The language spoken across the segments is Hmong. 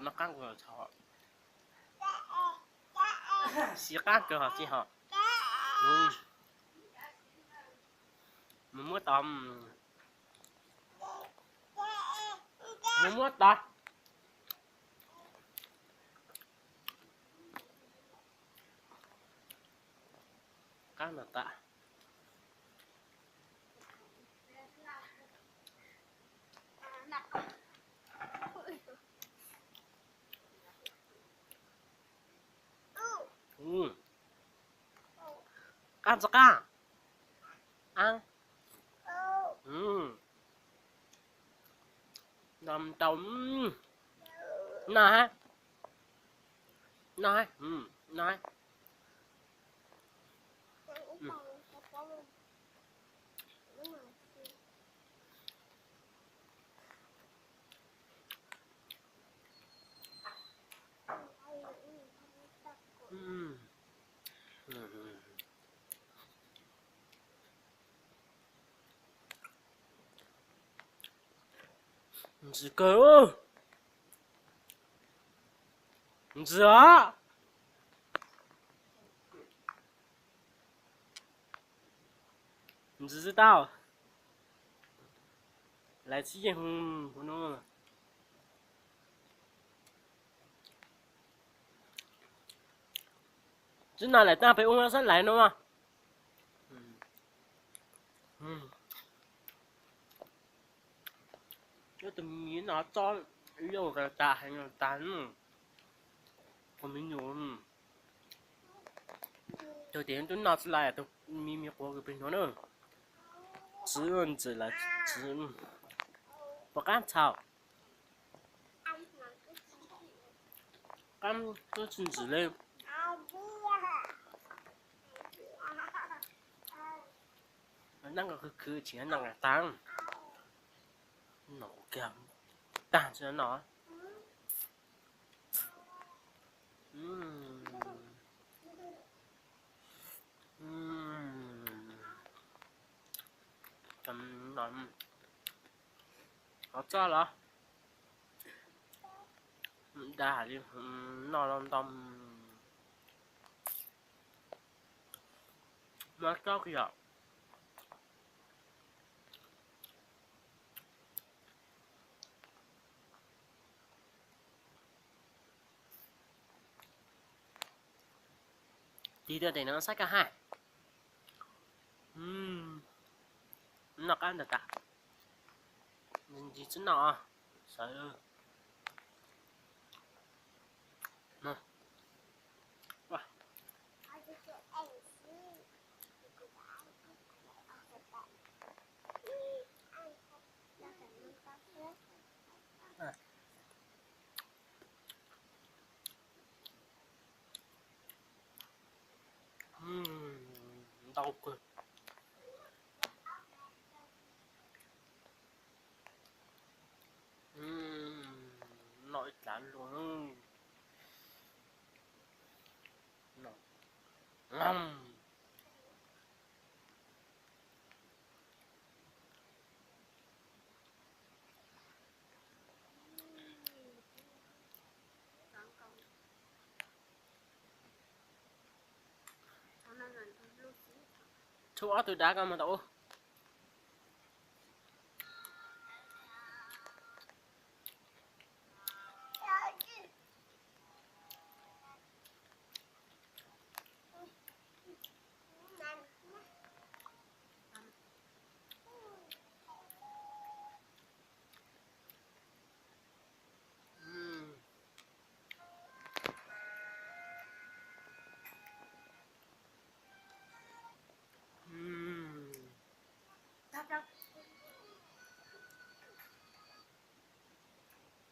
Noj qab kawg, siv qab kawg hos tsis hos. Mus muab tod, mus muab tod. Qab no tas. Qab txog qab. Noj tau, noj hab, noj hab, noj hab. Ntxim kawg, ntxim os. Ntxim tau, lawv txib yeej hu no. Txij no lawm tag peb ua xab lais no mas. Tus me nyuam no txob yau tas heev tas, tus me nyuam, tus tias tub noj xab lais, tus me me quav kws pem no na. Txwv ntxim lawm, txwv, puas qab txhaum. Qab tub tsis ntxim li. Noj khwv khwv tsis noj tag, noj kiag tag tsis noj. Qhov txoj los dag li, noj los ntau, muab tsob kiag. Tig tuaj tes no saib kaj haj. Noj qab ntawd tas, ntsis xwb no, sawv. Ntau kawg. Noj ib dlav luaj. Tshuav ob tug dav ko mas tau.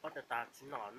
Ob tag tas tsis noj.